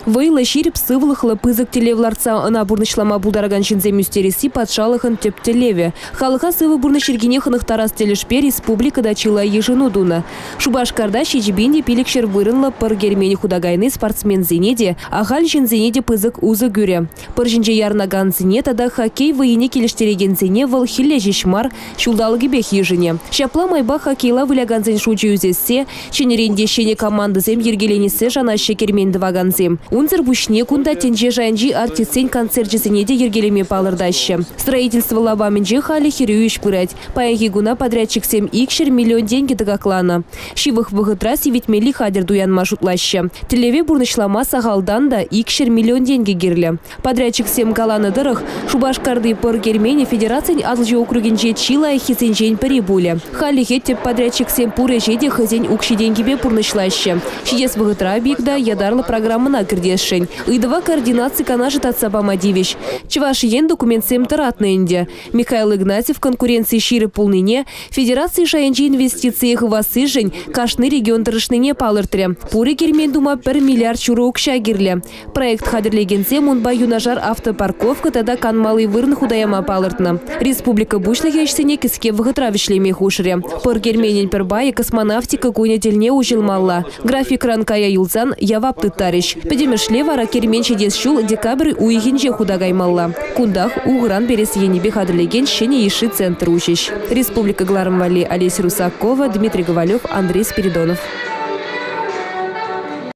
Вӑйлӑ, ҫирӗп сывлӑхлӑ, пысӑк тӗллев лартса ӑна пурнӑҫлама пултаракан ҫынсем ӳстересси патшалӑхӑн тӗп тӗллевӗ. Халӑха сывӑ пурнӑҫ йӗркине хӑнӑхтарас тӗлӗшпе республика та чылай йышӑну тунӑ. Шупашкарта 7500 вырӑнлӑ пӑр кермен хута кайни спортсменсене те, ахаль ҫынсене те пысӑк усӑ кӳрӗ. Пӑр ҫинче ярӑнакансене тата хоккей вӑййине килӗштерекенсене вӑл хӗлле ҫеҫ мар, ҫулталӑкӗпех йышӑнӗ. Ҫапла майпа хоккейла вылякансен шучӗ ӳсессе, ҫӗнӗрен те ҫӗнӗ командӑсем йӗркеленессе шанаҫҫӗ кермен тӑвакансем. Унсӑр пуҫне кунта тӗнче шайӗнчи артистсен концерчӗсене те йӗркелеме палӑртаҫҫӗ. Строительство лапамӗнче халӗ хӗрӳ ӗҫ пырать. Паянхи куна подрядчиксем 200 миллион тенкӗ тӑкакланӑ. Ҫывӑх вӑхӑтра сивӗтмелли хатӗр туянма шутлаҫҫӗ. Тӗллеве пурнӑҫлама сахалтан та 200 миллион тенкӗ кирлӗ. Подрядчиксем каланӑ тӑрӑх, Шупашкарти пӑр керменӗ федерацин Атӑлҫи округӗнче чи лайӑххисенчен пӗри пулӗ. Хальлӗхе тӗп подрядчиксем пур ӗҫе те хӑйсен укҫи-тенкипе пурнӑҫлаҫҫӗ. Ҫитес вӑхӑтра объекта ятарлӑ программӑна кӗртесшӗн. Ыйтӑва координаци канашӗ татса пама тивӗҫ. Чӑваш Ен документсем тӑратнӑ ӗнтӗ. Михаил Игнатьев конкуренци ҫирӗп пулнине, федераци шайӗнчи инвестицие хывассишӗн кашни регион тӑрӑшнине палӑртрӗ. Пурӗ кермен тума пӗр миллиард ҫурӑ укҫа кирлӗ. Проект хатӗрлекенсем унпа юнашар автопарковка тата канмалли вырӑн хута яма палӑртнӑ. Республика Пуҫлӑхӗ ӗҫсене кӗске вӑхӑтра вӗҫлеме хушрӗ. Пӑр керменӗн пӗр пайӗ космонавтика кунӗ тӗлне уҫӑлмалла. Графикран кая юлсан явап тыттарӗҫ. Пӗтӗмӗшле вара кермен ҫитес ҫул декабрь уйӑхӗнче хута каймалла. Кунтах ухӑран перес енӗпе хатӗрлекен ҫӗнӗ йышши центр уҫӗҫ. Республика кӑларӑм валли Олеся Русакова, Дмитрий Ковалев, Андрей Спиридонов.